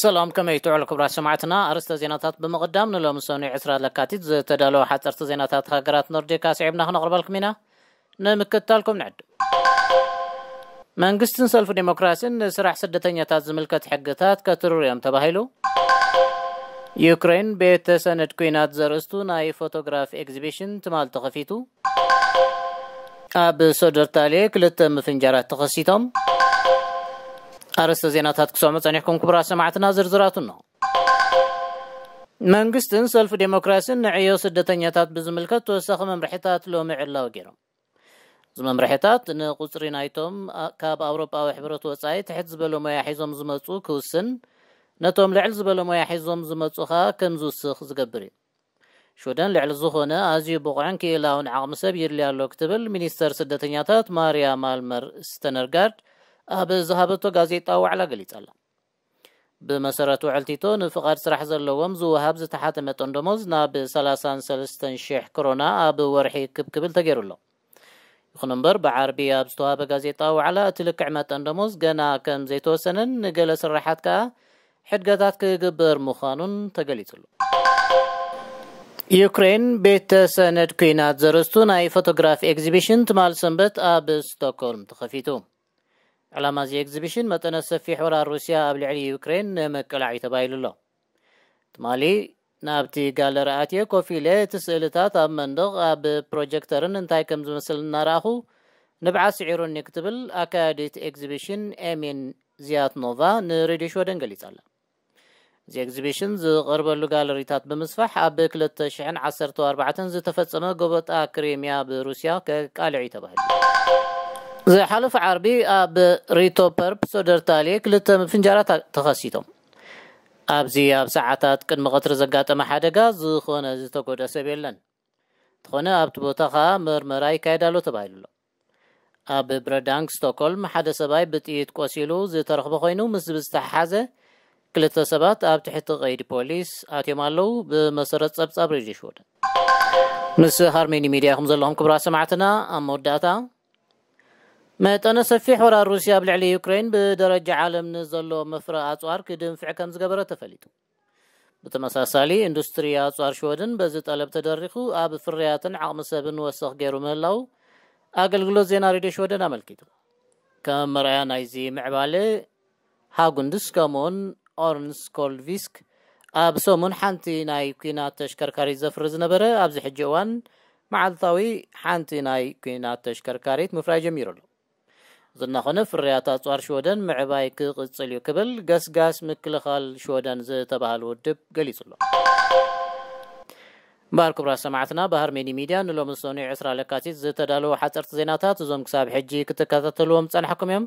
ሰላም፣ ከመይ ትውዕሉ ክቡራት ሰማዕትና? ኣርእስተ ዜናታት ብምቕዳም፣ ንሎሚ ሰኑይ ዕስራ ለካቲት ዝተዳለወ ሓፀርቲ ዜናታት ሃገራት ኖርዲካ ስዒብና ክነቕርበልኩም ኢና። ንምክትታልኩም ንዕድም። መንግስትን ሰልፊ ዴሞክራሲን ንስራሕ ስደተኛታት ዝምልከት ሕግታት ከትርሩ እዮም ተባሂሉ። ዩክሬን ቤተ ሰነድ ኩናት ዘርእስቱ ናይ ፎቶግራፍ ኤግዚቢሽን ትማል ተኸፊቱ። ኣብ ሶደርታሌ ክልተ ምፍንጃራት ተኸሲቶም። ኣርእስተ ዜናታት ክሰምዑ ጸኒሕኩም ክቡራት ሰማዕትና፣ ዝርዝራቱ እንሆ። መንግስትን ሰልፊ ዴሞክራሲን ንዕዮ ስደተኛታት ብዝምልከት ተወሳኺ መምርሒታት ሎሚ ዕላዊ ገይሮም። እዚ መምርሒታት ንቁጽሪ ናይቶም ኣ-፣ ካብ ኣውሮጳዊ ሕብረት ወጻኢ ትሕት ዝበለ ሞያ ሒዞም ዝመጹ ክውስን፣ ነቶም ልዕል ዝበለ ሞያ ሒዞም ዝመጹ ኸኣ ከም ዝውስኽ ዝገብር እዩ። ሽወደን ልዕሊ ዝኾነ ኣዝዩ ብቑዕን ክኢላውን ዓቕሚ ሰብ ይድልያ ኣሎ ክትብል ሚኒስተር ስደተኛታት ማርያ ማልመር ስተነርጋርድ ኣብ ዝሃበቶ ጋዜጣዊ ዋዕላ ገሊጻ ኣላ። ብመሰረት ውዕል ቲቶ፣ ንፍቓድ ስራሕ ዘለዎም ዝወሃብ ዝተሓተ መጠን ደሞዝ ናብ ሰላሳን ሰለስተን ሽሕ ክሮና ኣብ ወርሒ ክብ ክብል ተገይሩ ኣሎ። ይኹን እምበር፣ ብዓርቢ ኣብ ዝተዋህበ ጋዜጣዊ ዋዕላ፣ እቲ ልክዕ መጠን ደሞዝ ገና ከም ዘይተወሰነን ንገለ ስራሓት ከኣ ሕድገታት ክግበር ምዃኑን ተገሊጹ ኣሎ። ዩክሬን ቤተ ሰነድ ኲናት ዘርእስቱ ናይ ፎቶግራፍ ኤግዚቢሽን ትማል ሰንበት ኣብ ስቶክሆልም ተኸፊቱ። ዕላማ እዚ ኤግዚቢሽን መጠነ ሰፊሕ ወራር ሩስያ ኣብ ልዕሊ ዩክሬን ንምቅላዕ እዩ ተባሂሉ ኣሎ። ትማሊ ናብቲ ጋለሪ ኣትየ ኮፍ ኢለ እቲ ስእልታት ኣብ መንደቕ ኣብ ፕሮጀክተርን እንታይ ከም ዝመስል እናረኣኹ ንብዓት ስዒሩኒ ክትብል ኣካያዲት ኤግዚቢሽን ኤሚን ዚያትኖቫ ንሬድዮ ሽወደን ገሊጻ ኣላ። እዚ ኤግዚቢሽን ዝቐርበሉ ጋለሪታት ብምስፋሕ ኣብ ክልተ ሽሕን ዓሰርተ ኣርባዕተን ዝተፈጸመ ጎበጣ ክሪሚያ ብሩስያ ከቃልዕ እዩ ተባሂሉ። ዝሓለፈ ዓርቢ ኣብ ሪቶፐርፕ ሶደርታሌ ክልተ ምፍንጃራት ተኸሲቶም። ኣብዚ ኣብ ሰዓታት ቅድሚ ቀትሪ ዘጋጠመ ሓደጋ ዝኾነ ዝተጎድአ ሰብ የለን። እንተኾነ ኣብቲ ቦታ ኸኣ መርመራ ይካየድ ኣሎ ተባሂሉ ኣሎ። ኣብ ብረዳንግ ስቶክሆልም ሓደ ሰብኣይ ብጥይት ቆሲሉ ዝተረኽበ ኮይኑ፣ ምስ ብዝተሓሓዘ ክልተ ሰባት ኣብ ትሕቲ ቀይዲ ፖሊስ ኣትዮም ኣለዉ፣ ብመሰረት ጸብጻብ ሬድዮ ሽወደን። ምስ ሃርሜኒ ሚድያ ኢኹም ዘለኹም ክቡራት ሰማዕትና። ኣብ መወዳእታ፣ መጠነ ሰፊሕ ወራር ሩስያ ኣብ ልዕሊ ዩክሬን ብደረጃ ዓለም ንዘሎ መፍረ ኣጽዋር ክድንፍዕ ከም ዝገበረ ተፈሊጡ። ብተመሳሳሊ፣ ኢንዱስትሪ ኣጽዋር ሽወደን በዚ ጠለብ ተደሪኹ ኣብ ፍርያትን ዓቕሚ ሰብን ወሰኽ ገይሩ ምህላው ኣገልግሎት ዜና ሬድዮ ሽወደን ኣመልኪቱ። ከም መርኣያ ናይዚ ምዕባለ፣ ሃጉንድስ ከምኡውን ኦርንስ ኮልቪስክ ኣብ ሰሙን ሓንቲ ናይ ኲናት ተሽከርካሪት ዘፍሪ ዝነበረ፣ ኣብዚ ሕጂ እዋን መዓልታዊ ሓንቲ ናይ ኲናት ተሽከርካሪት ምፍራይ ጀሚሩ ኣሎ። እዚ እናኾነ፣ ፍርያት ኣጽዋር ሽወደን ምዕባይ ክቕጽል እዩ ክብል ገስጋስ ምክልኻል ሽወደን ዝተባህለ ውድብ ገሊጹ ኣሎ። እምበኣር ክቡራት ሰማዕትና፣ ብሃርሜኒ ሚድያ ንሎሚ ሰኑይ ዕስራ ለካቲት ዝተዳለዉ ሓጸርቲ ዜናታት እዞም ክሳብ ሕጂ ክትከታተልዎም ዝጸናሕኩም እዮም።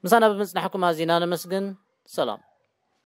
ምሳና ብምጽናሕኩም ኣዚና ነመስግን። ሰላም።